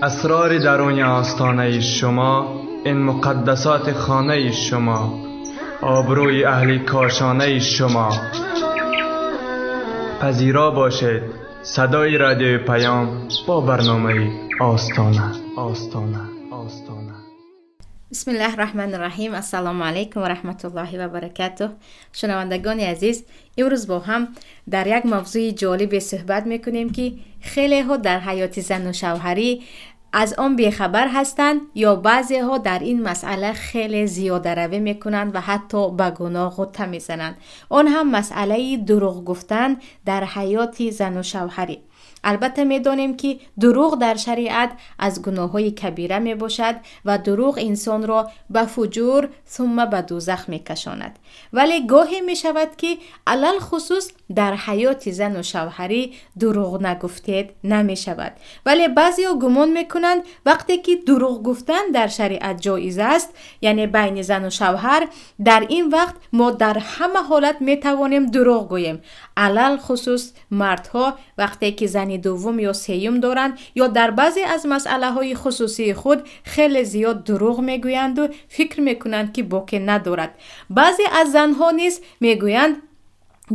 Асрори даруни остонаи шумо, ин муқаддасоти хонаи шумо, обрӯи аҳли кошонаи шумо. Пазиро бошед садои радиои Паём бо барномаи Остона, Остона, Остона. Бисмиллаҳи раҳмони раҳим. Ассалому алайкум ва раҳматуллоҳи ва баракатуҳ. Шунавандагони азиз, имрӯз бо ҳам дар як мавзӯи ҷолибе суҳбат мекунем, ки хелеҳо дар ҳаёти зану шавҳарӣ аз он бехабар ҳастанд ё баъзеҳо дар ин масъала хеле зиёдаравӣ мекунанд ва ҳатто ба гуноҳ ғутта мезананд. Он ҳам масъалаи дурӯғ гуфтан дар ҳаёти зану шавҳарӣ. Албатта медонем, ки дурӯғ дар шариат аз гуноҳҳои кабира мебошад ва дурӯғ инсонро ба фуҷур сумма ба дузах мекашонад. Вале гоҳе мешавад, ки алалхусус дар ҳаёти зану шавҳарӣ дурӯғ нагуфтед намешавад. Вале баъзеҳо гумон мекунанд, вақте ки дурӯғ гуфтан дар шариат ҷоиз аст, яъне байни зану шавҳар, дар ин вақт мо дар ҳама ҳолат метавонем дурӯғ гӯем. Алалхусус мардҳо вақте ки зани дуввум ё сеюм доранд ё дар баъзе аз масъалаҳои хусусии худ хеле зиёд дурӯғ мегӯянду фикр мекунанд, ки боке надорад. Баъзе аз занҳо низ мегӯянд,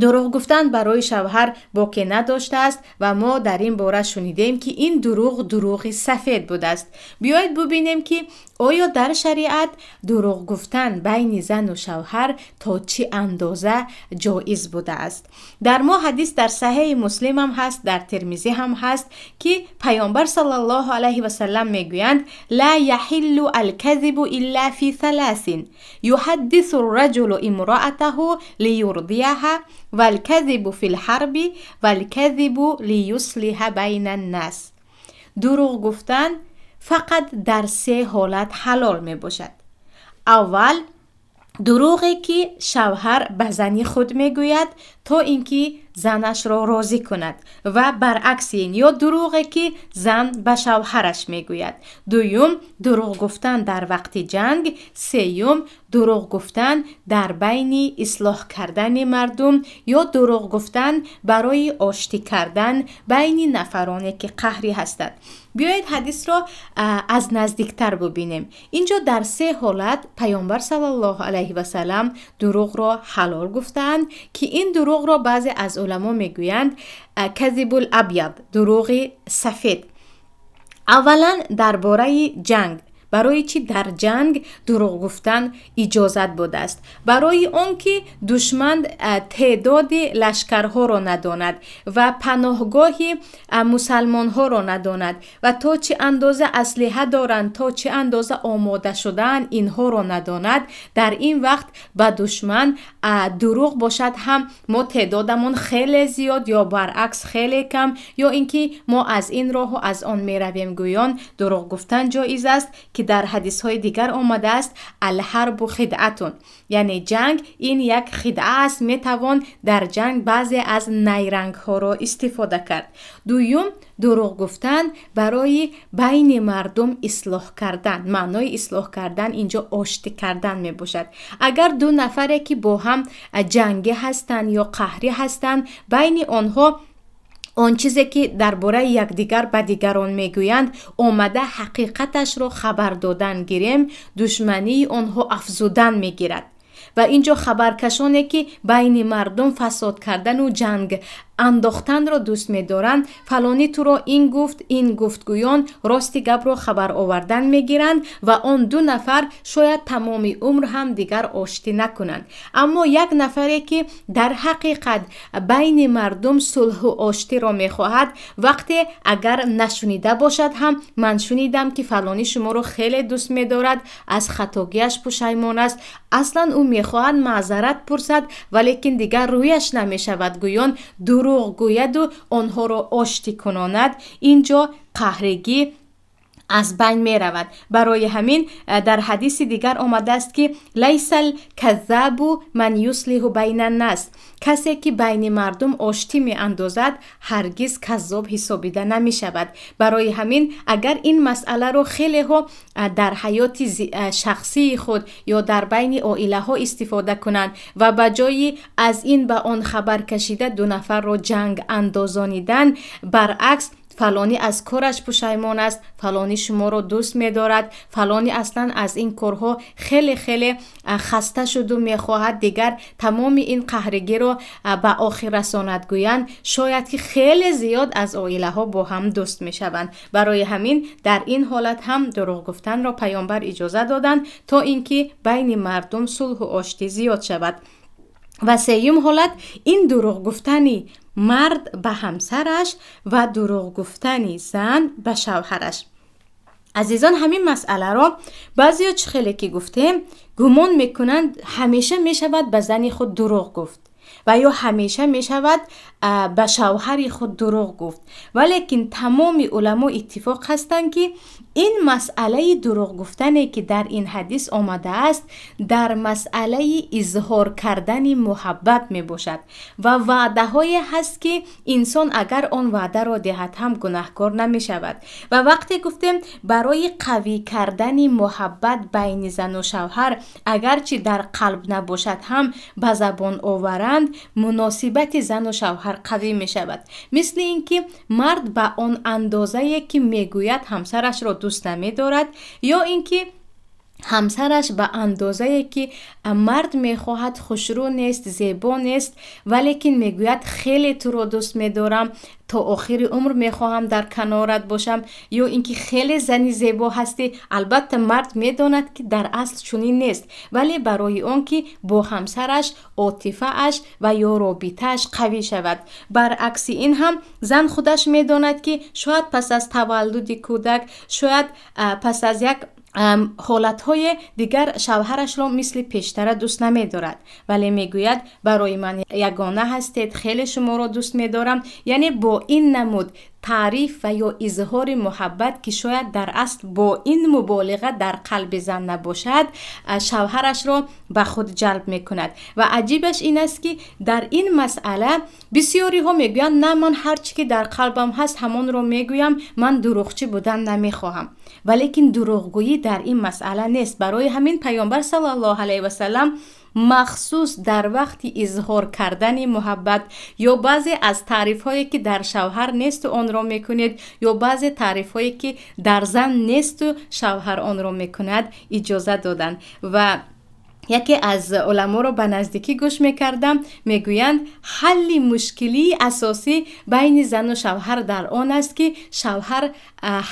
дурӯғ гуфтан барои шавҳар боке надоштааст ва мо дар ин бора шунидем, ки ин дурӯғ дурӯғи сафед будааст. Биёед бубинем, ки оё дар шариат дурӯғ гуфтан байни зану шавҳар то чӣ андоза ҷоиз будааст. Дар мо ҳадис дар Саҳеҳи Муслим ҳам ҳаст, дар Термизӣ ҳам ҳаст, ки Паёмбар саллаллоҳу алайҳи васаллам мегӯянд: ла яҳиллу алказибу илла фи саласин юҳаддису рраҷулу имроатаҳу лиюрдияҳа валказибу фил ҳарби валказибу лиюслиҳа байна ннас. Дурӯғ гуфтан фақат дар се ҳолат ҳалол мебошад. Аввал, дурӯғе ки шавҳар ба зани худ мегӯяд, то ин ки занашро розӣ кунад, ва баръакси ин, ё дурӯғе ки зан ба шавҳараш мегӯяд. Дуюм, дурӯғ гуфтан дар вақти ҷанг. Сеюм, дурӯғ гуфтан дар байни ислоҳ кардани мардум ё дурӯғ гуфтан барои оштӣ кардан байни нафароне ки қаҳрӣ ҳастанд. Биёед ҳадисро аз наздиктар бубинем. Инҷо дар се ҳолат Паёмбар саллаллоҳу алайҳи васаллам дурӯғро ҳалол гуфтаанд, ки ин дурӯғро баъзе аз уламо мегӯянд казибул абяд, дурӯғи сафед. Аввалан, дар бораи ҷанг. Барои чӣ дар ҷанг дурӯғ гуфтан иҷозат будааст? Барои он ки душман теъдоди лашкарҳоро надонад ва паноҳгоҳи мусалмонҳоро надонад ва то чӣ андоза аслиҳа доранд, то чӣ андоза омода шудаанд, инҳоро надонад. Дар ин вақт ба душман дурӯғ бошад ҳам, мо теъдодамон хеле зиёд ё баръакс хеле кам, ё ин ки мо аз ин роҳу аз он меравем гӯён, дурӯғ гуфтан ҷоиз аст, ки дар ҳадисҳои дигар омадааст: алҳарбу хидъатун, яъне ҷанг ин як хидъа аст, метавон дар ҷанг баъзе аз найрангҳоро истифода кард. Дуюм, дурӯғ гуфтан барои байни мардум ислоҳ кардан. Маънои ислоҳ кардан инҷо оштӣ кардан мебошад. Агар ду нафаре ки бо ҳам ҷангӣ ҳастанд ё қаҳрӣ ҳастанд, байни онҳо он чизе ки дар бораи якдигар ба дигарон мегӯянд, омада ҳақиқаташро хабар додан гирем, душмании онҳо афзудан мегирад. Ва инҷо хабаркашоне ки байни мардум фасод кардану ҷанг андохтанро дӯст медоранд, фалонӣ туро ин гуфт, ин гуфт гӯён, рости гапро хабар овардан мегиранд ва он ду нафар шояд тамоми умр ҳам дигар оштӣ накунанд. Аммо як нафаре ки дар ҳақиқат байни мардум сулҳу оштиро мехоҳад, вақте агар нашунида бошад ҳам, ман шунидам ки фалонӣ шуморо хеле дӯст медорад, аз хатогиаш пушаймон аст, аслан ӯ мехоҳад маъзарат пурсад, валекин дигар рӯяш намешавад гӯён, дурӯғ гӯяду онҳоро оштӣ кунонад, инҷо қаҳригӣ аз байн меравад. Барои ҳамин дар ҳадиси дигар омадааст, ки лайсал каззабу ман юслиҳу байна ннас, касе ки байни мардум оштӣ меандозад, ҳаргиз каззоб ҳисобида намешавад. Барои ҳамин агар ин масъаларо хелеҳо дар ҳаёти шахсии худ ё дар байни оилаҳо истифода кунанд ва ба ҷои аз ин ба он хабар кашида ду нафарро ҷанг андозонидан, баръакс Фалонӣ аз кораш пушаймон аст, фалонӣ шуморо дӯст медорад, фалонӣ аслан аз ин корҳо хеле хеле хаста шуду мехоҳад дигар тамоми ин қаҳригиро ба охир расонад гӯянд, шояд ки хеле зиёд аз оилаҳо бо ҳам дӯст мешаванд. Барои ҳамин дар ин ҳолат ҳам дурӯғ гуфтанро паёмбар иҷоза доданд, то ин ки байни мардум сулҳу оштӣ зиёд шавад. Ва сеюм ҳолат ин дурӯғ гуфтани мард ба ҳамсараш ва дурӯғ гуфтани зан ба шавҳараш. Азизон, ҳамин масъаларо баъзеҳо, чӣ хеле ки гуфтем, гумон мекунанд, ҳамеша мешавад ба зани худ дурӯғ гуфт ва ё ҳамеша мешавад ба шавҳари худ дурӯғ гуфт. Валекин тамоми уламо иттифоқ ҳастанд, ки ин масъалаи дурӯғ гуфтане, ки дар ин ҳадис омадааст, дар масъалаи изҳор кардани муҳаббат мебошад ва ваъдаҳое ҳаст, ки инсон агар он ваъдаро диҳад ҳам гунаҳкор намешавад. Ва вақте гуфтем, барои қавӣ кардани муҳаббат байни зану шавҳар, агарчи дар қалб набошад ҳам, ба забон оваранд, муносибати зану шавҳар қавӣ мешавад. Мисли ин ки мард ба он андозае, ки мегӯяд, ҳамсарашро дӯст намедорад, ё ин ки ҳамсараш ба андозае, ки мард мехоҳад, хушрӯ нест, зебо нест, валекин мегӯяд: «Хеле туро дӯст медорам, то охири умр мехоҳам дар канорат бошам», ё ин ки «Хеле зани зебо ҳастӣ». Албатта, мард медонад, ки дар асл чунин нест, вале барои он ки бо ҳамсараш отифааш ва ё робитааш қавӣ шавад. Баръакси ин ҳам зан худаш медонад, ки шояд пас аз таваллуди кӯдак, шояд пас аз як ҳолатҳое дигар шавҳарашро мисли пештара дӯст намедорад, вале мегӯяд: «Барои ман ягона ҳастед, хеле шуморо дӯст медорам». Яъне бо ин намуд таъриф ва ё изҳори муҳаббат, ки шояд дар асл бо ин муболиға дар қалби зан набошад, шавҳарашро ба худ ҷалб мекунад. Ва аҷибаш ин аст, ки дар ин масъала бисёриҳо мегӯянд: «На, ман ҳар чӣ ки дар қалбам ҳаст, ҳамонро мегӯям, ман дурӯғчӣ будан намехоҳам». Валекин дурӯғгӯӣ дар ин масъала нест. Барои ҳамин паёмбар саллаллоҳу алайҳи васаллам махсус дар вақти изҳор кардани муҳаббат ё баъзе аз таърифҳое, ки дар шавҳар несту онро мекунед, ё баъзе таърифҳое, ки дар зан несту шавҳар онро мекунад, иҷоза доданд. Ва яке аз уламоро ба наздикӣ гӯш мекардам, мегӯянд, ҳалли мушкилии асосӣ байни зану шавҳар дар он аст, ки шавҳар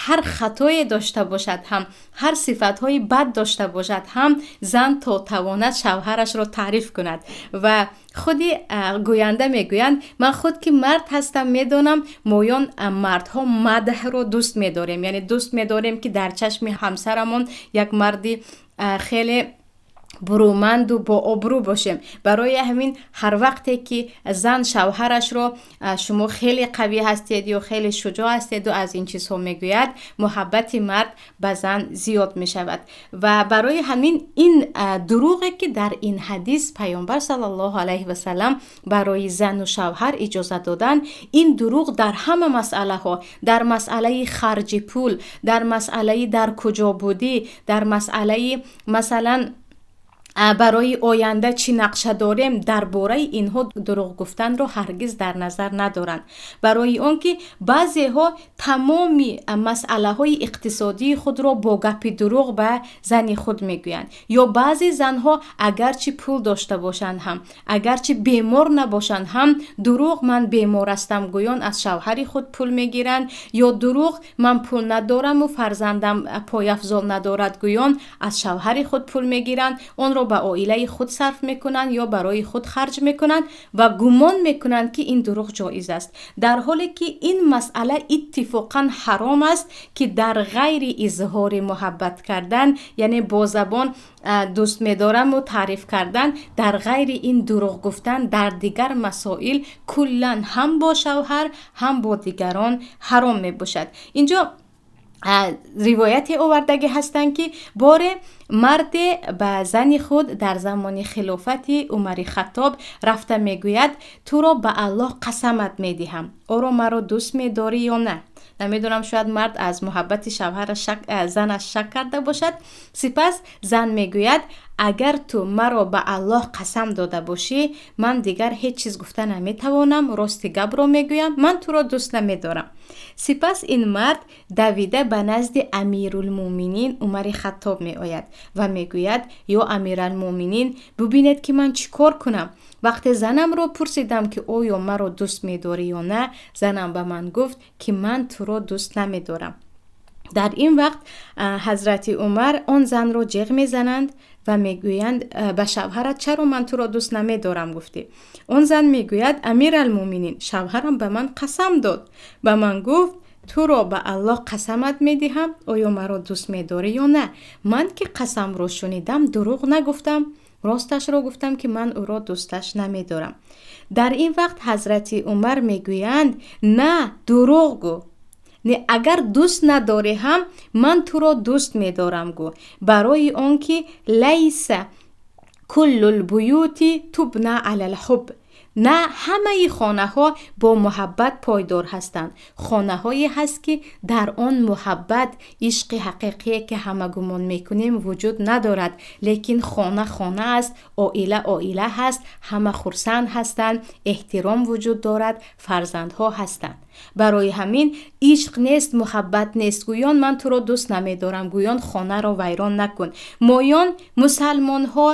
ҳар хатое дошта бошад ҳам, ҳар сифатҳои бад дошта бошад ҳам, зан то тавонад шавҳарашро таъриф кунад. Ва худи гӯянда мегӯянд: «Ман худ ки мард ҳастам, медонам, моён мардҳо мадҳро дӯст медорем, яъне дӯст медорем, ки дар чашми ҳамсарамон як марди хеле буруманду бообрӯ бошем. Барои ҳамин ҳар вақте ки зан шавҳарашро шумо хеле қавӣ ҳастед ё хеле шуҷоъ ҳастеду аз ин чизҳо мегӯяд, муҳаббати мард ба зан зиёд мешавад». Ва барои ҳамин ин дурӯғе, ки дар ин ҳадис паёмбар саллаллоҳу алайҳи васаллам барои зану шавҳар иҷоза доданд, ин дурӯғ дар ҳама масъалаҳо, дар масъалаи харҷи пул, дар масъалаи дар куҷо будӣ, дар масъалаи масалан барои оянда чӣ нақша дорем, дар бораи инҳо дурӯғ гуфтанро ҳаргиз дар назар надоранд. Барои он ки баъзеҳо тамоми масъалаҳои иқтисодии худро бо гапи дурӯғ ба зани худ мегӯянд, ё баъзе занҳо агарчи пул дошта бошанд ҳам, агарчи бемор набошанд ҳам, дурӯғ «ман бемор ҳастам» гӯён аз шавҳари худ пул мегиранд, ё дурӯғ «ман пул надораму фарзандам пойафзол надорад» гӯён аз шавҳари худ пул мегиранд, онро ба оилаи худ сарф мекунанд ё барои худ харҷ мекунанд ва гумон мекунанд, ки ин дурӯғ ҷоиз аст, дар ҳоле ки ин масъала иттифоқан ҳаром аст, ки дар ғайри изҳори муҳаббат кардан, яъне бо забон дӯст медораму таъриф кардан, дар ғайри ин дурӯғ гуфтан дар дигар масоил куллан ҳам бо шавҳар, ҳам бо дигарон ҳаром мебошад. Инҷо ривояте овардагӣ ҳастанд, ки боре марде ба зани худ дар замони хилофати Умари Хаттоб рафта мегӯяд: «Туро ба Аллоҳ қасамат медиҳам, оро маро дӯст медорӣ ё на?» Намедонам, шояд мард аз муҳаббати шавҳараш, занаш шак карда бошад. Сипас зан мегӯяд: Агар ту маро ба Аллоҳ қасам дода бошӣ, ман дигар ҳеҷ чиз гуфта наметавонам, рости гапро мегӯям, ман туро дӯст намедорам. Сипас ин мард давида ба назди Амирулмӯъминин Умари Хаттоб меояд ва мегӯяд: ё Амиралмӯъминин, бубинед, ки ман чӣ кор кунам. Вақте занамро пурсидам, ки оё маро дӯст медорӣ ё на, занам ба ман гуфт, ки ман туро дӯст намедорам. Дар ин вақт ҳазрати Умар он занро ҷеғ мезананд ва мегӯянд ба шавҳарат: чаро ман туро дӯст намедорам гуфтӣ? Он зан мегӯяд: Амиралмӯъминин, шавҳарам ба ман қасам дод, ба ман гуфт: туро ба Аллоҳ қасамат медиҳам, оё маро дӯст медорӣ ё на? Ман ки қасамро шунидам, дурӯғ нагуфтам, росташро гуфтам, ки ман ӯро дӯсташ намедорам. Дар ин вақт ҳазрати Умар мегӯянд: на, дурӯғ гӯ, не, агар дӯст надорӣ ҳам, ман туро дӯст медорам гӯ, барои он ки лайса куллул буюти тубна алал ҳуб, на ҳамаи хонаҳо бо муҳаббат пойдор ҳастанд. Хонаҳое ҳаст, ки дар он муҳаббат, ишқи ҳақиқие, ки ҳама гумон мекунем, вуҷуд надорад, лекин хона хона аст, оила оила ҳаст, ҳама хурсанд ҳастанд, эҳтиром вуҷуд дорад, фарзандҳо ҳастанд. Барои ҳамин ишқ нест, муҳаббат нест гӯён, ман туро дӯст намедорам гӯён, хонаро вайрон накун. Моён мусалмонҳо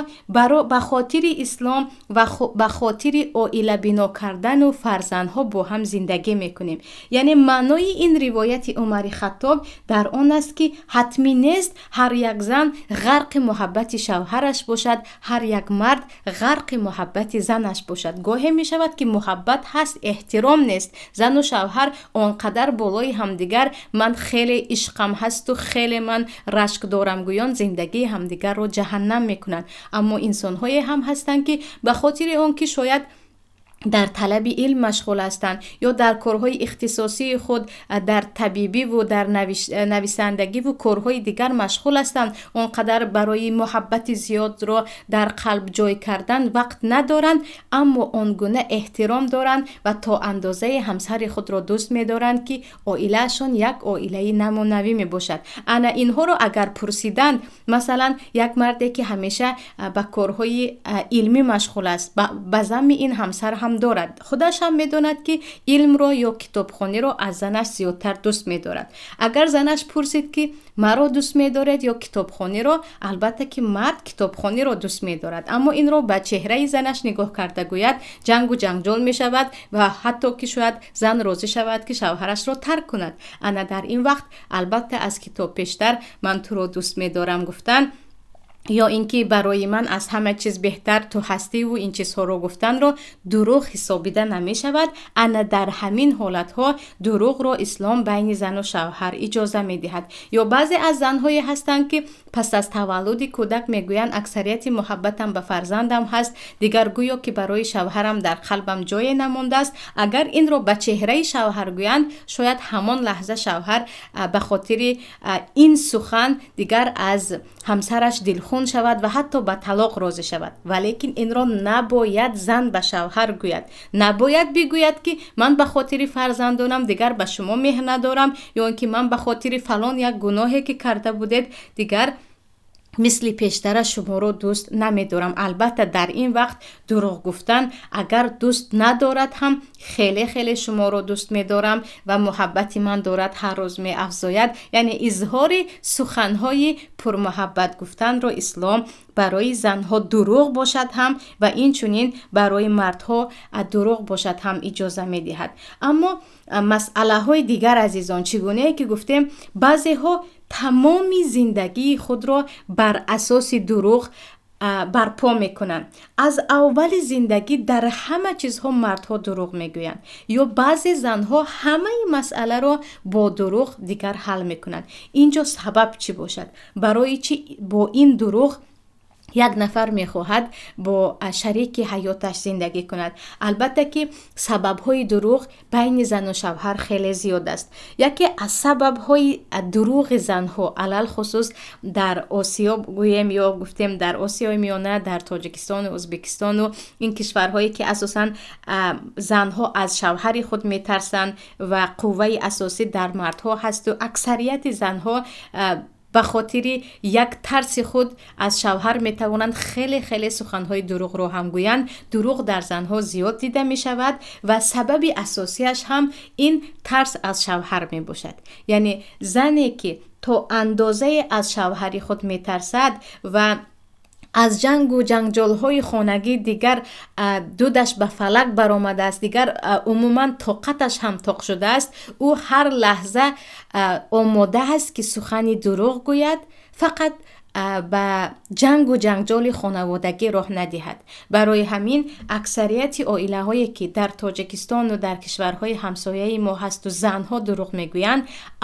ба хотири ислом ва ба хотири оила бино кардану фарзандҳо бо ҳам зиндагӣ мекунем. Яъне маънои ин ривояти Умари Хаттоб дар он аст, ки ҳатмӣ нест ҳар як зан ғарқи муҳаббати шавҳараш бошад, ҳар як мард ғарқи муҳаббати занаш бошад. Гоҳе мешавад, ки муҳаббат ҳаст, эҳтиром нест. Зану шавҳар он қадар болои ҳамдигар ман хеле ишқам ҳасту хеле ман рашк дорам гӯён, зиндагии ҳамдигарро ҷаҳаннам мекунанд. Аммо инсонҳое ҳам ҳастанд, ки ба хотири он ки шояд дар талаби илм машғул ҳастанд ё дар корҳои ихтисосии худ, дар табибиву дар нависандагиву корҳои дигар машғул ҳастанд, он қадар барои муҳаббати зиёдро дар қалб ҷой кардан вақт надоранд, аммо он гуна эҳтиром доранд ва то андозаи ҳамсари худро дӯст медоранд, ки оилаашон як оилаи намунавӣ мебошад. Ана инҳоро агар пурсиданд, масалан, як марде, ки ҳамеша ба корҳои илмӣ машғул аст, ба замми ин ҳамсар ҳам дорад, худаш ҳам медонад, ки илмро ё китобхониро аз занаш зиёдтар дӯст медорад. Агар занаш пурсид, ки маро дӯст медоред ё китобхониро, албатта ки мард китобхониро дӯст медорад, аммо инро ба чеҳраи занаш нигоҳ карда гӯяд, ҷангу ҷанҷол мешавад ва ҳатто ки шояд зан розӣ шавад, ки шавҳарашро тарк кунад. Ана дар ин вақт албатта аз китоб пештар ман туро дӯст медорам гуфтан ё ин ки барои ман аз ҳама чиз беҳтар ту ҳастиву ин чизҳоро гуфтанро дурӯғ ҳисобида намешавад. Ана дар ҳамин ҳолатҳо дурӯғро ислом байни зану шавҳар иҷоза медиҳад. Ё баъзе аз занҳое ҳастанд, ки пас аз таваллуди кӯдак мегӯянд: аксарияти муҳаббатам ба фарзандам ҳаст, дигар гӯё ки барои шавҳарам дар қалбам ҷое намондааст. Агар инро ба чеҳраи шавҳар гӯянд, шояд ҳамон лаҳза шавҳар ба хотири ин сухан дигар аз ҳамсараш дилхун шавад ва ҳатто ба талоқ розӣ шавад. Валекин инро набояд зан ба шавҳар гӯяд. Набояд бигӯяд, ки ман ба хотири фарзандонам дигар ба шумо меҳр надорам, ё ин ки ман ба хотири фалон як гуноҳе, ки карда будед, дигар мисли пештара шуморо дӯст намедорам. Албатта, дар ин вақт дурӯғ гуфтан, агар дӯст надорад ҳам, хеле хеле шуморо дӯст медорам ва муҳаббати ман дорад ҳар рӯз меафзояд, яъне изҳори суханҳои пурмуҳаббат гуфтанро ислом барои занҳо дурӯғ бошад ҳам ва инчунин барои мардҳо дурӯғ бошад ҳам иҷоза медиҳад. Аммо масъалаҳои дигар, азизон, чӣ гунае ки гуфтем, баъзеҳо тамоми зиндагии худро бар асоси дурӯғ барпо мекунанд. Аз аввали зиндагӣ дар ҳама чизҳо мардҳо дурӯғ мегӯянд ё баъзе занҳо ҳамаи масъаларо бо дурӯғ дигар ҳал мекунанд. Ин ҷо сабаб чӣ бошад? Барои чӣ бо ин дурӯғ як нафар мехоҳад бо шарики ҳаёташ зиндагӣ кунад? Албатта ки сабабҳои дурӯғ байни зану шавҳар хеле зиёд аст. Яке аз сабабҳои дурӯғи занҳо, алалхусус дар Осиё гӯем ё гуфтем дар Осиёи Миёна, дар Тоҷикистону Ӯзбекистону ин кишварҳое, ки асосан занҳо аз шавҳари худ метарсанд ва қувваи асосӣ дар мардҳо ҳасту аксарияти занҳо Ба хотири як тарси худ аз шавҳар метавонанд хеле хеле суханҳои дурӯғро ҳам гӯянд. Дурӯғ дар занҳо зиёд дида мешавад ва сабаби асосияш ҳам ин тарс аз шавҳар мебошад. Яъне зане ки то андозае аз шавҳари худ метарсад ва аз ҷангу ҷанҷолҳои хонагӣ дигар дудаш ба фалак баромадааст, дигар умуман тоқаташ ҳам тоқ шудааст, ӯ ҳар лаҳза омода аст ки сухани дурӯғ гӯяд, фақат ба ҷангу ҷанҷоли хонаводагӣ роҳ надиҳад. Барои ҳамин аксарияти оилаҳое ки дар Тоҷикистону дар кишварҳои ҳамсояи мо ҳасту занҳо дурӯғ мегӯянд,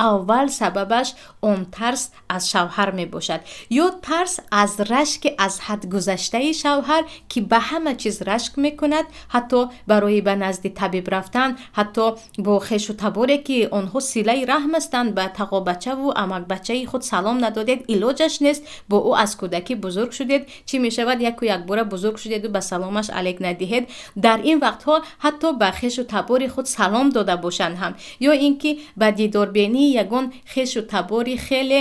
аввал сабабаш он тарс аз шавҳар мебошад ё тарс аз рашки аз ҳад гузаштаи шавҳар, ки ба ҳама чиз рашк мекунад, ҳатто барои ба назди табиб рафтан, ҳатто бо хешу таборе ки онҳо силаи раҳм ҳастанд, ба тағобачаву амакбачаи худ салом надодед, илоҷаш нест, бо ӯ аз кӯдакӣ бузург шудед, чӣ мешавад яку якбора бузург шудеду ба саломаш алек надиҳед. Дар ин вақтҳо ҳатто ба хешу табори худ салом дода бошанд ҳам, ё ин ки ба дидорбинии ягон хешу табори хеле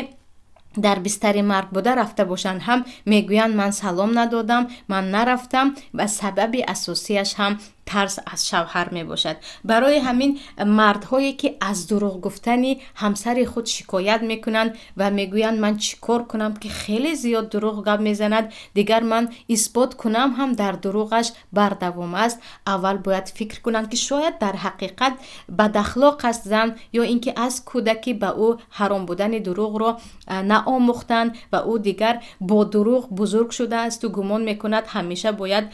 дар бистари марг буда рафта бошанд ҳам, мегӯянд ман салом надодам, ман нарафтам, ва сабаби асосияш ҳам тарс аз шавҳар мебошад. Барои ҳамин мардҳое ки аз дурӯғ гуфтани ҳамсари худ шикоят мекунанд ва мегӯянд ман чӣ кор кунам ки хеле зиёд дурӯғ гап мезанад, дигар ман исбот кунам ҳам дар дурӯғаш бардавом аст, аввал бояд фикр кунанд ки шояд дар ҳақиқат бадахлоқ аст зан, ё ин ки аз кӯдакӣ ба ӯ ҳаром будани дурӯғро наомӯхтанд ва ӯ дигар бо дурӯғ бузург шудаасту гумон мекунад ҳамеша бояд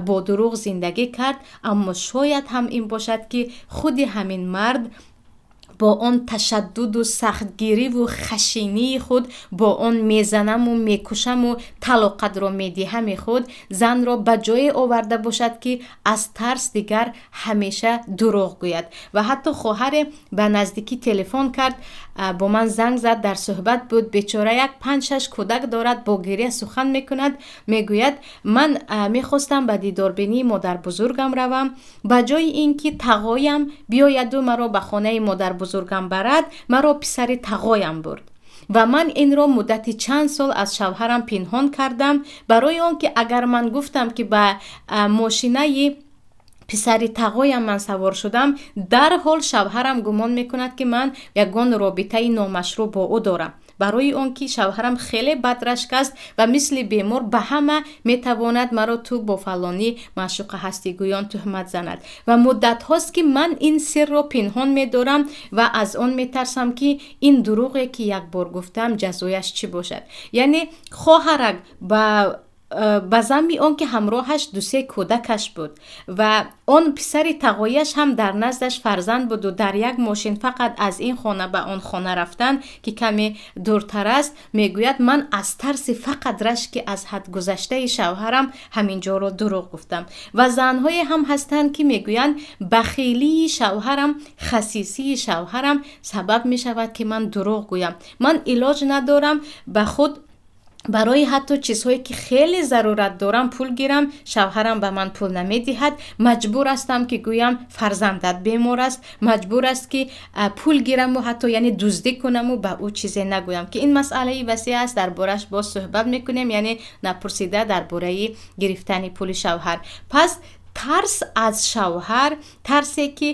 бо дурӯғ зиндагӣ кард. Аммо шояд ҳам ин бошад ки худи ҳамин мард бо он ташаддуду сахтгириву хашинии худ, бо он мезанаму мекушаму талоқатро медиҳами худ занро ба ҷое оварда бошад ки аз тарс дигар ҳамеша дурӯғ гӯяд. Ва ҳатто хоҳаре ба наздикӣ телефон кард, бо ман занг зад, дар суҳбат буд, бечора як 5-6 кӯдак дорад, бо гиря сухан мекунад, мегӯяд ман мехостам ба дидорбинии модарбузургам равам, ба ҷои ин ки тағоям биёяду маро ба хонаи модарбузургам барад, маро писари тағоям бурд ва ман инро муддати чанд сол аз шавҳарам пинҳон кардам, барои он ки агар ман гуфтам ки ба мошинаи писари тағоям ман савор шудам, дарҳол шавҳарам гумон мекунад ки ман ягон робитаи номашрӯъ бо ӯ дорам. Барои он ки шавҳарам хеле бадрашк аст ва мисли бемор ба ҳама метавонад маро ту бо фалонӣ маъшуқа ҳастӣ гӯён туҳмат занад. Ва муддатҳост ки ман ин сирро пинҳон медорам ва аз он метарсам ки ин дурӯғе ки як бор гуфтам ҷазояш чӣ бошад. Яъне хоҳарак ба замми он ки ҳамроҳаш 2-3 кӯдакаш буд ва он писари тағояш ҳам дар наздаш фарзанд буду дар як мошин фақат аз ин хона ба он хона рафтан ки каме дуртар аст, мегӯяд ман аз тарси фақат рашки аз ҳад гузаштаи шавҳарам ҳамин ҷоро дурӯғ гуфтам. Ва занҳое ҳам ҳастанд ки мегӯянд бахилии шавҳарам, хасисии шавҳарам сабаб мешавад ки ман дурӯғ гӯям, ман илоҷ надорам ба худ барои ҳатто чизҳое ки хеле зарурат дорам пул гирам, шавҳарам ба ман пул намедиҳад, маҷбур ҳастам ки гӯям фарзандат бемор аст, маҷбур аст ки пул гираму ҳатто яъне дуздӣ кунаму ба ӯ чизе нагӯям, ки ин масъалаи васеъ аст, дар бораш боз суҳбат мекунем, яъне напурсида дар бораи гирифтани пули шавҳар. Пас тарс аз шавҳар, тарсе ки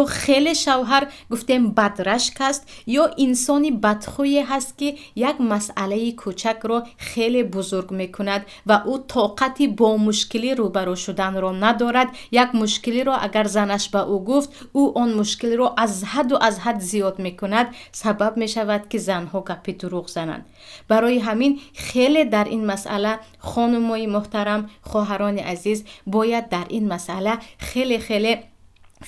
ё хеле шавҳар гуфтем бадрашк аст ё инсони бадхӯе ҳаст ки як масъалаи кӯчакро хеле бузург мекунад ва ӯ тоқати бо мушкилӣ рӯбарӯ шуданро надорад. Як мушкилиро агар занаш ба ӯ гуфт, ӯ он мушкилиро аз ҳаду аз ҳад зиёд мекунад, сабаб мешавад ки занҳо гапи дурӯғ зананд. Барои ҳамин хеле дар ин масъала хонумои муҳтарам, хоҳарони азиз, бояд дар ин масъала хеле хеле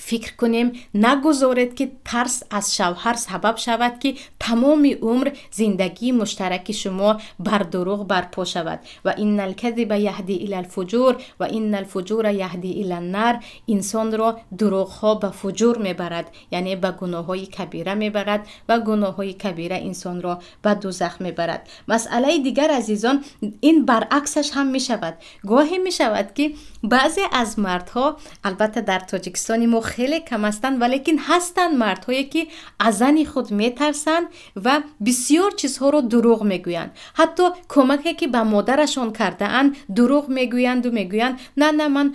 фикр кунем. Нагузоред ки тарс аз шавҳар сабаб шавад ки тамоми умр зиндагии муштараки шумо бар дурӯғ барпо шавад. Ва иннал казиба яҳди илал фуҷур ва иннал фуҷура яҳди илан нар. Инсонро дурӯғҳо ба фуҷур мебарад, яъне ба гуноҳҳои кабира мебарад ва гуноҳҳои кабира инсонро ба дузах мебарад. Масъалаи дигар азизон, ин баръаксаш ҳам мешавад. Гоҳе мешавад ки баъзе аз мардҳо, албатта дар Тоҷикистони мо мо хеле кам ҳастанд, валекин ҳастанд мардҳое, ки аз зани худ метарсанд ва бисёр чизҳоро дурӯғ мегӯянд. Ҳатто кӯмаке, ки ба модарашон кардаанд, дурӯғ мегӯянду мегӯянд: на, на, ман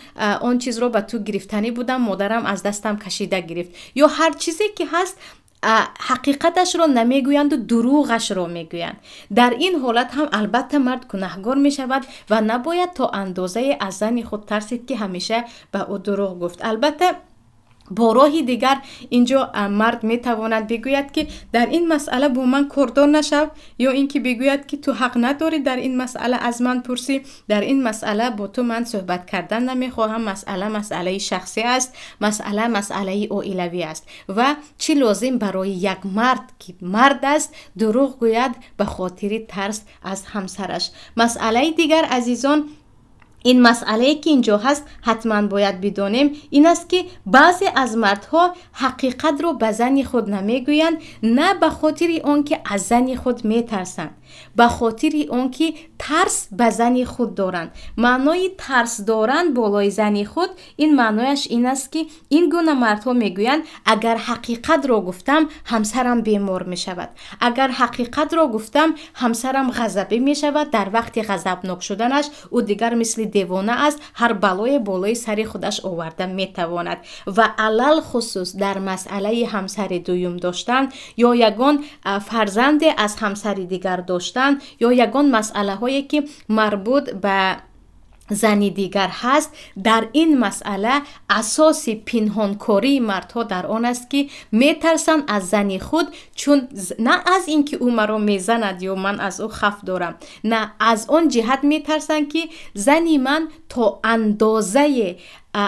он чизро ба ту гирифтанӣ будам, модарам аз дастам кашида гирифт. Ё ҳар чизе ки ҳаст, ҳақиқаташро намегӯянду дурӯғашро мегӯянд. Дар ин ҳолат ҳам албатта мард гунаҳгор мешавад ва набояд то андозае аз зани худ тарсид, ки ҳамеша ба ӯ дурӯғ гуфт. Албатта, бо роҳи дигар инҷо мард метавонад бигӯяд, ки дар ин масъала бо ман кордор нашав, ё ин ки бигӯяд, ки ту ҳақ надорӣ дар ин масъала аз ман пурсӣ, дар ин масъала бо ту ман суҳбат кардан намехоҳам, масъала масъалаи шахсӣ аст, масъала масъалаи оилавӣ аст. Ва чӣ лозим барои як мард, ки мард аст, дурӯғ гӯяд ба хотири тарс аз ҳамсараш? Масъалаи дигар, азизон, ин масъалае, ки инҷо ҳаст, ҳатман бояд бидонем, ин аст, ки баъзе аз мардҳо ҳақиқатро ба зани худ намегӯянд на ба хотири он ки аз зани худ метарсанд, ба хотири он ки тарс ба зани худ доранд. Маънои тарс доранд болои зани худ, ин маънояш ин аст, ки ин гуна мардҳо мегӯянд: агар ҳақиқатро гуфтам, ҳамсарам бемор мешавад, агар ҳақиқатро гуфтам, ҳамсарам ғазабӣ мешавад, дар вақти ғазабнок шуданаш ӯ дигар мисли девона аст, ҳар балое болои сари худаш оварда метавонад. Ва алалхусус дар масъалаи ҳамсари дуюм доштан ё ягон фарзанде аз ҳамсари дигар доштан ё ягон масъалаҳое, ки марбут ба зани дигар ҳаст, дар ин масъала асоси пинҳонкории мардҳо дар он аст, ки метарсанд аз зани худ, чун на аз ин ки ӯ маро мезанад ё ман аз ӯ хавф дорам, на аз он ҷиҳат метарсанд, ки зани ман то андозае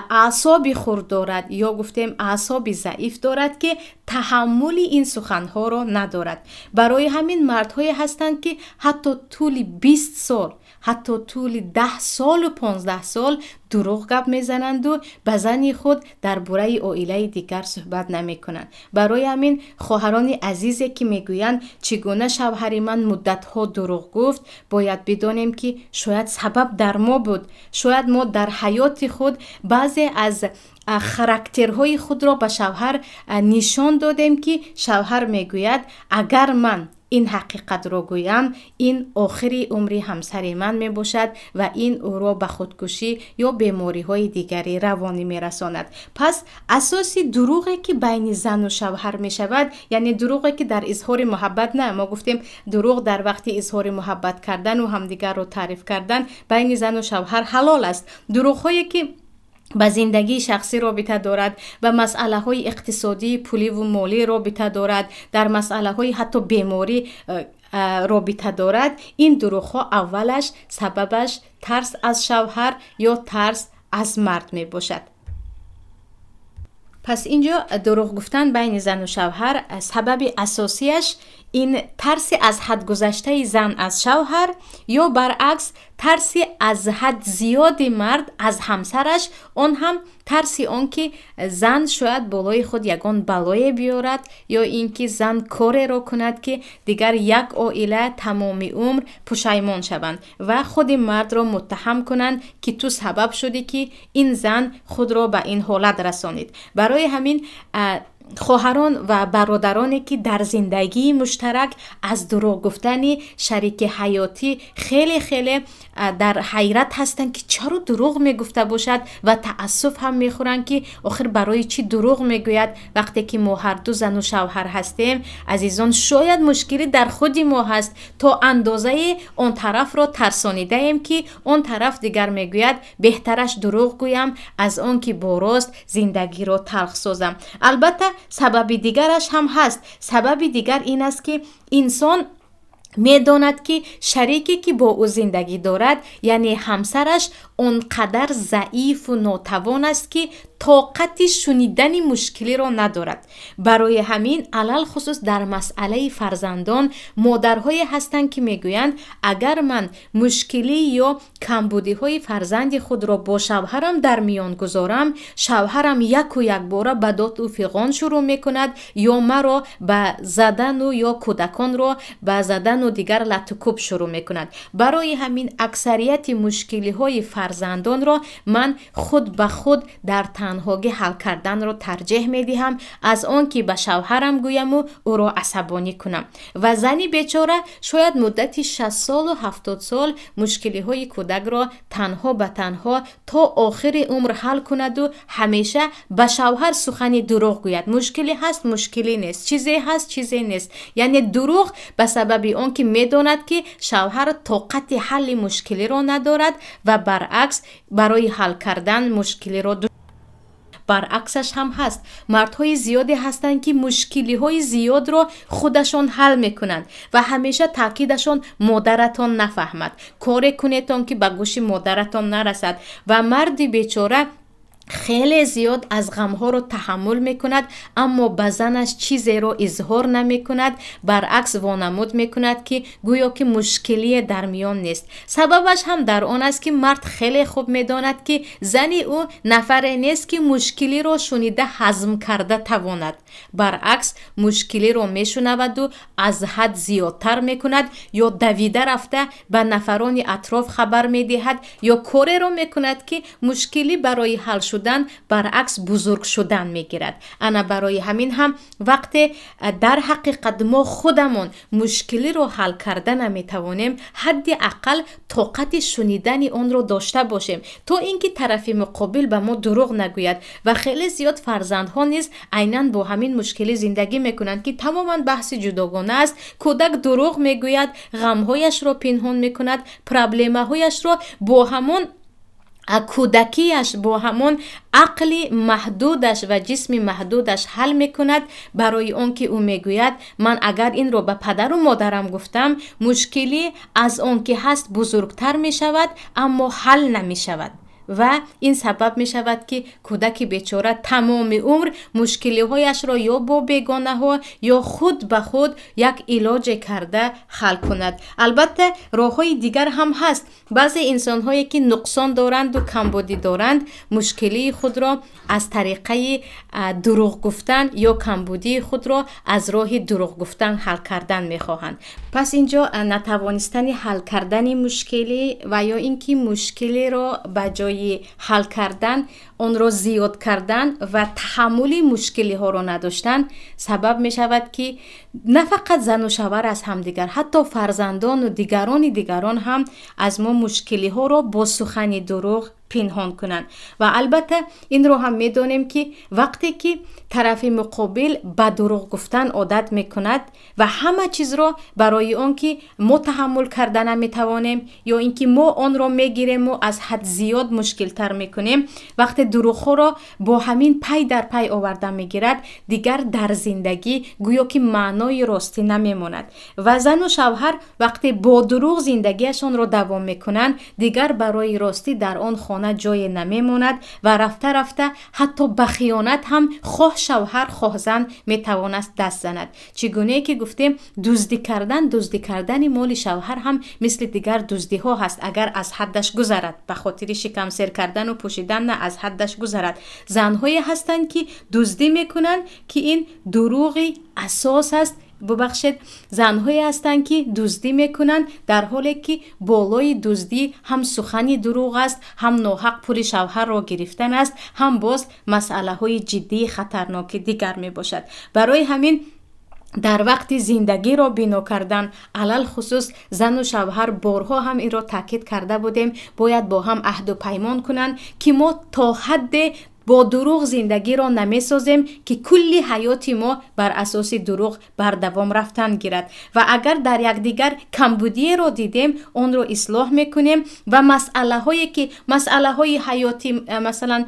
аъсоби хурд дорад ё гуфтем аъсоби заиф дорад, ки таҳаммули ин суханҳоро надорад. Барои ҳамин мардҳое ҳастанд, ки ҳатто тӯли 20 сол, ҳатто тӯли 10 солу 15 сол дурӯғ гап мезананду ба зани худ дар бораи оилаи дигар суҳбат намекунанд. Барои ҳамин хоҳарони азизе, ки мегӯянд, чӣ гуна шавҳари ман муддатҳо дурӯғ гуфт, бояд бидонем, ки шояд сабаб дар мо буд, шояд мо дар ҳаёти худ баъзе аз характерҳои худро ба шавҳар нишон додем, ки шавҳар мегӯяд, агар ман ин ҳақиқатро гӯям, ин охири умри ҳамсари ман мебошад ва ин ӯро ба худкушӣ ё бемориҳои дигари равонӣ мерасонад. Пас асоси дурӯғе, ки байни зану шавҳар мешавад, яъне дурӯғе, ки дар изҳори муҳаббат, на, мо гуфтем, дурӯғ дар вақти изҳори муҳаббат кардану ҳамдигарро таъриф кардан байни зану шавҳар ҳалол аст. Дурӯғҳое, ки ба зиндагии шахсӣ робита дорад, ба масъалаҳои иқтисодии, пуливу молӣ робита дорад, дар масъалаҳои ҳатто беморӣ робита дорад, ин дурӯғҳо аввалаш сабабаш тарс аз шавҳар ё тарс аз мард мебошад. Пас инҷо дурӯғ гуфтан байни зану шавҳар сабаби асосияш ин тарси аз ҳад гузаштаи зан аз шавҳар ё баръакс тарси аз ҳад зиёди мард аз ҳамсараш, он ҳам тарси он ки зан шояд болои худ ягон балое биёрад ё ин ки зан кореро кунад, ки дигар як оила тамоми умр пушаймон шаванд ва худи мардро муттаҳам кунанд, ки ту сабаб шудӣ, ки ин зан худро ба ин ҳолат расонид. Барои ҳамин хоҳарон ва бародароне, ки дар зиндагии муштарак аз дурӯғ гуфтани шарики ҳаётӣ хеле хеле дар ҳайрат ҳастанд, ки чаро дурӯғ мегуфта бошад, ва таассуф ҳам мехӯранд, ки охир барои чӣ дурӯғ мегӯяд, вақте ки мо ҳарду зану шавҳар ҳастем. Азизон, шояд мушкилӣ дар худи мо ҳаст, то андозаи он тарафро тарсонидаем, ки он тараф дигар мегӯяд, беҳтараш дурӯғ гӯям, аз он ки бо рост зиндагиро талх созам. Албатта, сабаби дигараш ҳам ҳаст. Сабаби дигар ин аст, ки инсон медонад, ки шарике, ки бо ӯ зиндагӣ дорад, яъне ҳамсараш, он қадар заифу нотавон аст, ки тоқати шунидани мушкилиро надорад. Барои ҳамин алалхусус дар масъалаи фарзандон модарҳое ҳастанд, ки мегӯянд, агар ман мушкилӣ ё камбудиҳои фарзанди худро бо шавҳарам дар миён гузорам, шавҳарам яку якбора ба доду фиғон шурӯъ мекунад ё маро ба задану ё кӯдаконро ба задану дигар латукӯб шурӯъ мекунад. Барои ҳамин аксарияти мушкилиҳои фарзандонро ман худ ба худ дар танҳогӣ ҳал карданро тарҷеҳ медиҳам аз он ки ба шавҳарам гӯяму ӯро асабонӣ кунам. Ва зани бечора шояд муддати 60 солу 70 сол мушкилиҳои кӯдакро танҳо ба танҳо то охири умр ҳал кунаду ҳамеша ба шавҳар сухани дурӯғ гӯяд. Мушкиле ҳаст, мушкиле нест, чизе ҳаст, чизе нест. Яъне дурӯғ ба сабаби он ки медонад, ки шавҳар тоқати ҳалли мушкилиро надорад ва баръакс барои ҳал кардан мушкилиро. Баръаксаш ҳам ҳаст. Мардҳои зиёде ҳастанд, ки мушкилиҳои зиёдро худашон ҳал мекунанд ва ҳамеша таъкидашон: модаратон нафаҳмад, коре кунетон, ки ба гӯши модаратон нарасад. Ва марди бечора хеле зиёд аз ғамҳоро таҳаммул мекунад, аммо ба занаш чизеро изҳор намекунад, баръакс вонамуд мекунад, ки гӯё ки мушкилие дар миён нест. Сабабаш ҳам дар он аст, ки мард хеле хуб медонад, ки зани ӯ нафаре нест, ки мушкилиро шунида ҳазм карда тавонад. Баръакс, мушкилиро мешунаваду аз ҳад зиёдтар мекунад, ё давида рафта ба нафарони атроф хабар медиҳад, ё кореро мекунад, ки мушкилӣ барои ҳал шудан баръакс бузург шудан мегирад. Ана барои ҳамин ҳам вақте дар ҳақиқат мо худамон мушкилиро ҳал карда наметавонем, ҳадди ақал тоқати шунидани онро дошта бошем, то ин ки тарафи муқобил ба мо дурӯғ нагӯяд. Ва хеле зиёд фарзандҳо низ айнан бо ҳамин мушкилӣ зиндагӣ мекунанд, ки тамоман баҳси ҷудогона аст. Кӯдак дурӯғ мегӯяд, ғамҳояшро пинҳон мекунад, проблемаҳояшро бо ҳамон кӯдакияш, бо ҳамон ақли маҳдудаш ва ҷисми маҳдудаш ҳал мекунад, барои он ки ӯ мегӯяд: ман агар инро ба падару модарам гуфтам, мушкилӣ аз он ки ҳаст бузургтар мешавад, аммо ҳал намешавад. Ва ин сабаб мешавад, ки кӯдаки бечора тамоми умр мушкилиҳояшро ё бо бегонаҳо, ё худ ба худ як илоҷе карда ҳал кунад. Албатта, роҳҳои дигар ҳам ҳаст. Баъзе инсонҳое, ки нуқсон доранду камбудӣ доранд, мушкилии худро аз тариқаи дурӯғ гуфтан ё камбудии худро аз роҳи дурӯғ гуфтан ҳал кардан мехоҳанд. Пас инҷо натавонистани ҳал кардани мушкилӣ ва ё ин ки мушкилиро ба ҷои ҳал кардан онро зиёд кардан ва таҳаммули мушкилиҳоро надоштан сабаб мешавад, ки на фақат зану шавҳар аз ҳамдигар, ҳатто фарзандону дигарони дигарон ҳам аз мо мушкилиҳоро бо сухани дурӯғ пинҳон кунанд. Ва албатта, инро ҳам медонем, ки вақте ки тарафи муқобил ба дурӯғ гуфтан одат мекунад ва ҳама чизро барои он ки мо таҳаммул карда наметавонем ё ин ки мо онро мегирему аз ҳад зиёд мушкилтар мекунем, вақте дурӯғҳоро бо ҳамин пай дар пай оварда мегирад, дигар дар зиндагӣ гӯё ки маънои ростӣ намемонад. Ва зану шавҳар вақте бо дурӯғ зиндагиашонро давом мекунанд, дигар барои ростӣ дар он хона ҷое намемонад ва рафта рафта ҳатто ба хиёнат ҳам хоҳ шавҳар, хоҳ зан метавонаст даст занад. Чӣ гунае ки гуфтем, дуздӣ кардан, дуздӣ кардани моли шавҳар ҳам мисли дигар дуздиҳо ҳаст, агар аз ҳаддаш гузарад, ба хотири шикамсер кардану пӯшидан на, аз ҳаддаш гузарад. Занҳое ҳастанд, ки дуздӣ мекунанд, ки ин дурӯғи асос аст. Бубахшед, занҳое ҳастанд, ки дуздӣ мекунанд, дар ҳоле ки болои дуздӣ ҳам сухани дурӯғ аст, ҳам ноҳақ пули шавҳарро гирифтан аст, ҳам боз масъалаҳои ҷиддии хатарноки дигар мебошад. Барои ҳамин дар вақти зиндагиро бино кардан, алалхусус зану шавҳар, борҳо ҳам инро таъкид карда будем, бояд бо ҳам аҳду паймон кунанд, ки мо то ҳадде бо дурӯғ зиндагиро намесозем, ки кулли ҳаёти мо бар асоси дурӯғ бардавом рафтан гирад. Ва агар дар якдигар камбудиеро дидем, онро ислоҳ мекунем ва масъалаҳое ки масъалаҳои ҳаётӣ, масалан,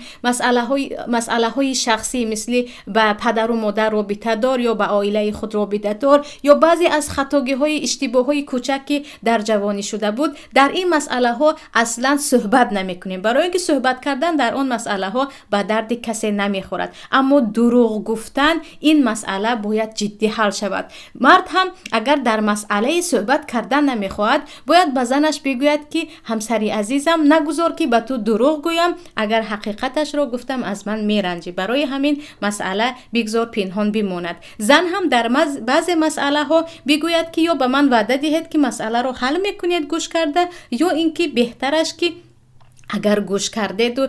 масъалаҳои шахсӣ, мисли ба падару модар робитадор ё ба оилаи худ робитадор, ё баъзе аз хатогиҳои иштибоҳҳои кӯчак, ки дар ҷавонӣ шуда буд, дар ин масъалаҳо аслан суҳбат намекунем, барои ин ки суҳбат кардан дар он масъалаҳо ба дарди касе намехӯрад. Аммо дурӯғ гуфтан, ин масъала бояд ҷиддӣ ҳал шавад. Мард ҳам агар дар масъалаи суҳбат кардан намехоҳад, бояд ба занаш бигӯяд, ки ҳамсари азизам, нагузор, ки ба ту дурӯғ гӯям, агар ҳақиқаташро гуфтам, аз ман меранҷӣ, барои ҳамин масъала бигзор пинҳон бимонад. Зан ҳам дар баъзе масъалаҳо бигӯяд, ки ё ба ман ваъда диҳед, ки масъаларо ҳал мекунед гӯш карда, ё ин ки беҳтараш, ки Агар гӯш кардеду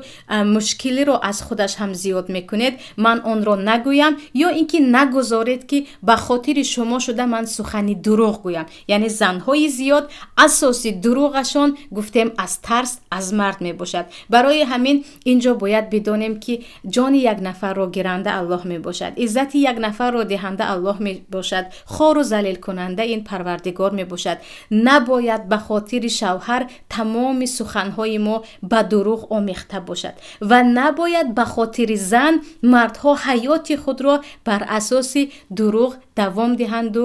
мушкилиро аз худаш ҳам зиёд мекунед, ман онро нагӯям, ё ин ки нагузоред, ки ба хотири шумо шуда ман сухани дурӯғ гӯям. Яъне занҳои зиёд асоси дурӯғашон, гуфтем, аз тарс аз мард мебошад. Барои ҳамин инҷо бояд бидонем, ки ҷони як нафарро гиранда Аллоҳ мебошад, иззати як нафарро диҳанда Аллоҳ мебошад, хору залилкунанда ин Парвардигор мебошад. Набояд ба хотири шавҳар тамоми суханҳои мо ба дурӯғ омехта бошад ва набояд ба хотири зан мардҳо ҳаёти худро бар асоси дурӯғ давом диҳанду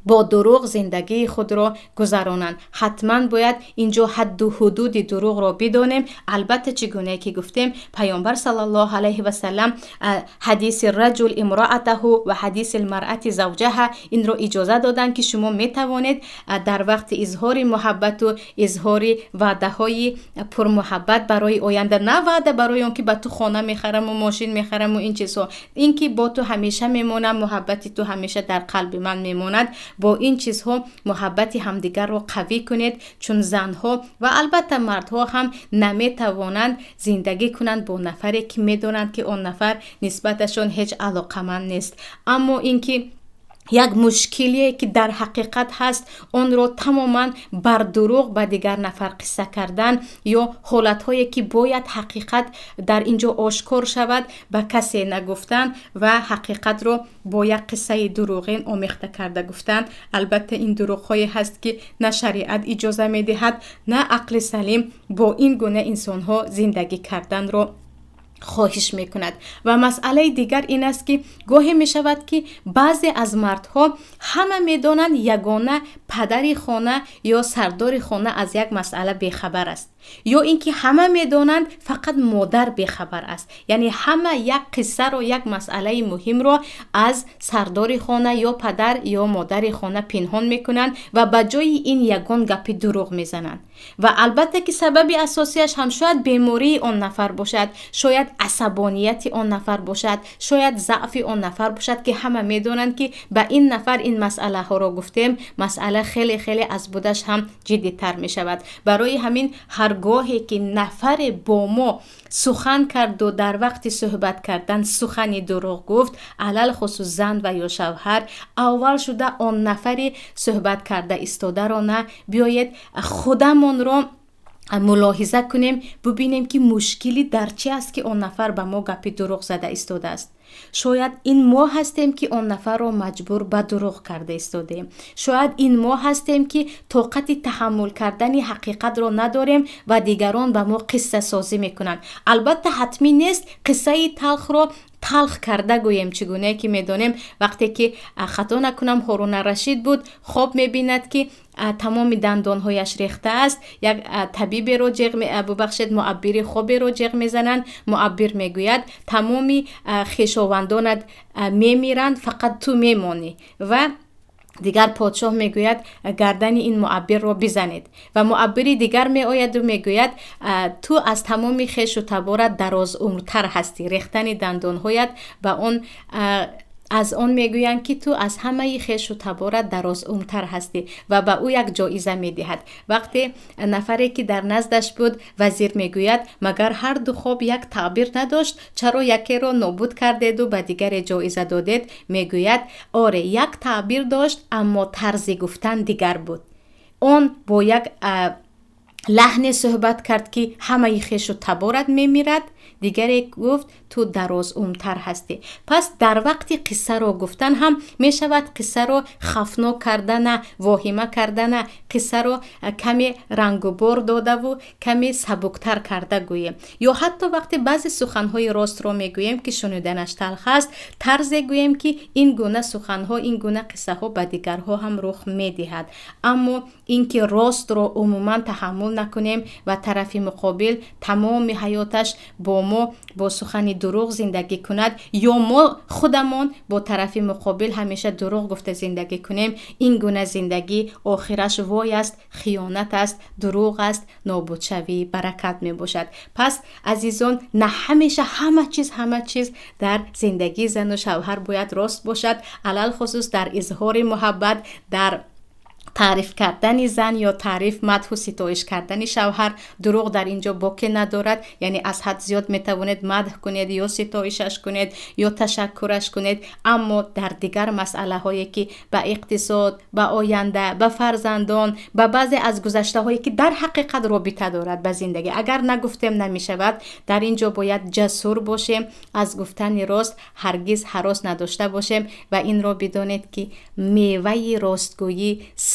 бо дурӯғ зиндагии худро гузаронанд. Ҳатман бояд инҷо ҳадду ҳудуди дурӯғро бидонем. Албатта, чӣ гунае ки гуфтем, Паёмбар саллаллоҳу алайҳи васалам ҳадиси раҷул имроатаҳу ва ҳадиси лмаръати завҷаҳа инро иҷоза доданд, ки шумо метавонед дар вақти изҳори муҳаббату изҳори ваъдаҳои пурмуҳаббат барои оянда, на ваъда барои он ки ба ту хона мехараму мошин мехараму ин чизҳо, ин ки бо ту ҳамеша мемонам, муҳаббати ту ҳамеша дар қалби ман мемонад. Бо ин чизҳо муҳаббати ҳамдигарро қавӣ кунед, чун занҳо ва албатта мардҳо ҳам наметавонанд зиндагӣ кунанд бо нафаре, ки медонанд, ки он нафар нисбаташон ҳеҷ алоқаманд нест. Аммо ин ки як мушкилие, ки дар ҳақиқат ҳаст, онро тамоман бар дурӯғ ба дигар нафар қисса кардан ё ҳолатҳое, ки бояд ҳақиқат дар ин ҷо ошкор шавад, ба касе нагуфтан ва ҳақиқатро бо як қиссаи дурӯғин омехта карда гуфтан, албатта, ин дурӯғҳое ҳаст, ки на шариат иҷоза медиҳад, на ақли салим бо ин гуна инсонҳо зиндагӣ карданро хоҳиш мекунад. Ва масъалаи дигар ин аст, ки гоҳе мешавад, ки баъзе аз мардҳо ҳама медонанд, ягона падари хона ё сардори хона аз як масъала бехабар аст, ё ин ки ҳама медонанд, фақат модар бехабар аст. Яъне ҳама як қиссаро, як масъалаи муҳимро аз сардори хона ё падар ё модари хона пинҳон мекунанд ва ба ҷои ин ягон гапи дурӯғ мезананд. Ва албатта, ки сабаби асосияш ҳам шояд бемории он нафар бошад, шояд асабонияти он нафар бошад, шояд заъфи он нафар бошад, ки ҳама медонанд, ки ба ин нафар ин масъалаҳоро гуфтем, масъала хеле хеле аз будаш ҳам ҷиддитар мешавад. Барои ҳамин ҳаргоҳе ки нафаре бо мо сухан карду дар вақти суҳбат кардан сухани дурӯғ гуфт, алалхусус зан ва ё шавҳар, аввал шуда он нафари суҳбат карда истодаро на, биёед худамонро мулоҳиза кунем, бубинем, ки мушкилӣ дар чи аст, ки он нафар ба мо гапи дурӯғ зада истодааст. Шояд ин мо ҳастем, ки он нафарро маҷбур ба дурӯғ карда истодаем. Шояд ин мо ҳастем, ки тоқати таҳаммул кардани ҳақиқатро надорем ва дигарон ба мо қиссасозӣ мекунанд. Албатта, ҳатмӣ нест қиссаи талхро талх карда гӯем. Чӣ гунае ки медонем, вақте ки, хато накунам, Ҳоруна Рашид буд, хоб мебинад, ки тамоми дандонҳояш рехтааст. Як табиберо ҷеғ, бубахшед, муаббири хоберо ҷеғ мезананд. Муаббир мегӯяд: «Тамоми хешовандонат мемиранд, фақат ту мемонӣ». Ва дигар подшоҳ мегӯяд: «Гардани ин муаббирро бизанед». Ва муаббири дигар меояду мегӯяд: «Ту аз тамоми хешу таборат дарозумртар ҳастӣ, рехтани дандонҳоят ба он аз он мегӯянд, ки ту аз ҳамаи хешу таборат дарозумртар ҳастӣ», ва ба ӯ як ҷоиза медиҳад. Вақте нафаре, ки дар наздаш буд, вазир, мегӯяд: «Магар ҳар ду хоб як таъбир надошт? Чаро якеро нобуд кардеду ба дигаре ҷоиза додед?» Мегӯяд: «Оре, як таъбир дошт, аммо тарзи гуфтан дигар буд. Он бо як лаҳне суҳбат кард, ки ҳамаи хешу таборат мемирад, дигаре гуфт: ту дарозумртар ҳастӣ». Пас дар вақти қиссаро гуфтан ҳам мешавад қиссаро хафнок кардана, воҳима кардана, қиссаро каме рангубор додаву каме сабуктар карда гӯем. Ё ҳатто вақте баъзе суханҳои ростро мегӯем, ки шуниданаш талх аст, тарзе гӯем, ки ин гуна суханҳо, ин гуна қиссаҳо ба дигарҳо ҳам рух медиҳад. Аммо ин ки ростро умуман таҳаммул накунем ва тарафи муқобил тамоми ҳаёташ бо мо бо сухани дурӯғ зиндагӣ кунад ё мо худамон бо тарафи муқобил ҳамеша дурӯғ гуфта зиндагӣ кунем, ин гуна зиндагӣ охираш вой аст, хиёнат аст, дурӯғ аст, нобудшавии баракат мебошад. Пас, азизон, на ҳамеша ҳама чиз дар зиндагии зану шавҳар бояд рост бошад, алалхусус дар изҳори муҳаббат, дар Таъриф кардани зан ё таъриф, мадҳу ситоиш кардани шавҳар, дурӯғ дар ин ҷо боке надорад. Яъне аз ҳад зиёд метавонед мадҳ кунед ё ситоишаш кунед ё ташаккураш кунед, аммо дар дигар масъалаҳое ки ба иқтисод, ба оянда, ба фарзандон, ба баъзе аз гузаштаҳое ки дар ҳақиқат робита дорад ба зиндагӣ, агар нагуфтем намешавад. Дар ин ҷо бояд ҷасур бошем, аз гуфтани рост ҳаргиз ҳарос надошта бошем ва инро бидонед ки меваи ростгӯӣ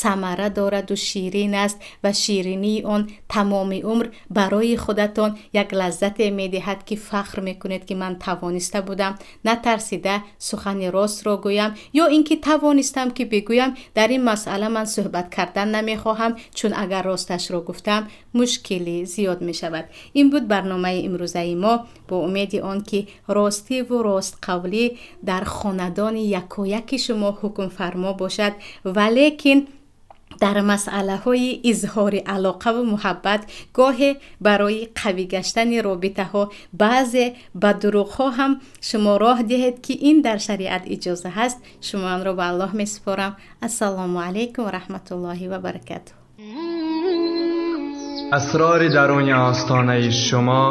самара дорад у ширин аст ва ширинии он тамоми умр барои худатон як лаззате медиҳад ки фахр мекунед ки ман тавониста будам натарсида сухани ростро гӯям ё ин ки тавонистам ки бигӯям дар ин масъала ман суҳбат кардан намехоҳам, чун агар росташро гуфтам мушкилӣ зиёд мешавад. Ин буд барномаи имрӯзаи мо бо умеди он ки ростиву ростқавлӣ дар хонадони якояки шумо ҳукмфармо бошад, валекин дар масъалаҳои изҳори алоқаву муҳаббат гоҳе барои қавӣ гаштани робитаҳо баъзе ба дурӯғҳо ҳам шумо роҳ диҳед ки ин дар шариат иҷоза ҳаст. Шуморо ба Аллоҳ месупорам. Ассалому алайкум ва раҳматуллоҳи ва баракатуҳ. Асрори даруни остонаи шумо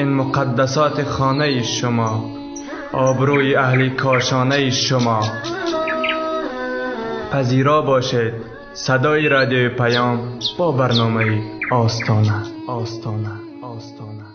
ин муқаддасоти хонаи шумо, обрӯи аҳли кошонаи шумо. Пазиро бошед садои радиои Паём бо барномаи Остона, Остона, Остона.